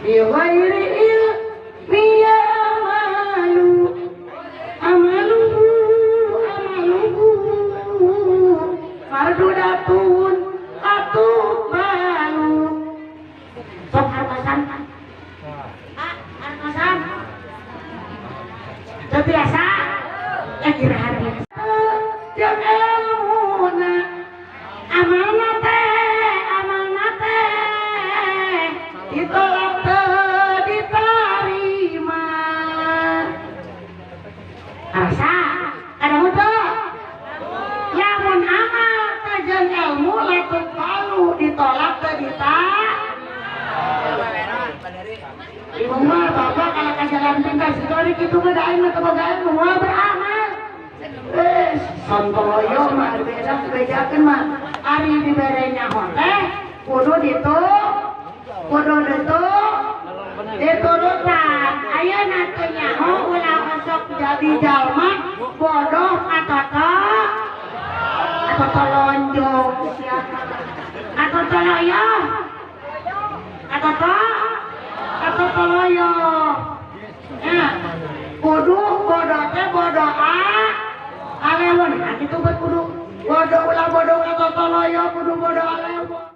Bi ghairi ilmi amalu amaluhu amaluhu mardudatun atubalu. Sok hartosan hartosan teu biasa ya kira biasa jeung elmuna amanah teh ditolak teu ditarima. Rasa ada mutu lamun amal teh jeung ilmu latuk palu ditolak teu ditarima. Ibu mah bapak kalau ka jalan pintas kitu kitu mah da aing mah teu boga ilmu moal beramal. Sontoloyo mah dibejakeun mah ari dibere nyaho teh kudu ditu kudu ditu diturutan. Ayeuna teu nyaho ulah osok jadi jalma bodoh atau tolonjong atau toloyo atau toloyo. Ya kudu bodoh teh bodoh alewon. Nah kitu kudu bodoh ulah bodoh atau toloyo kudu bodoh alewon.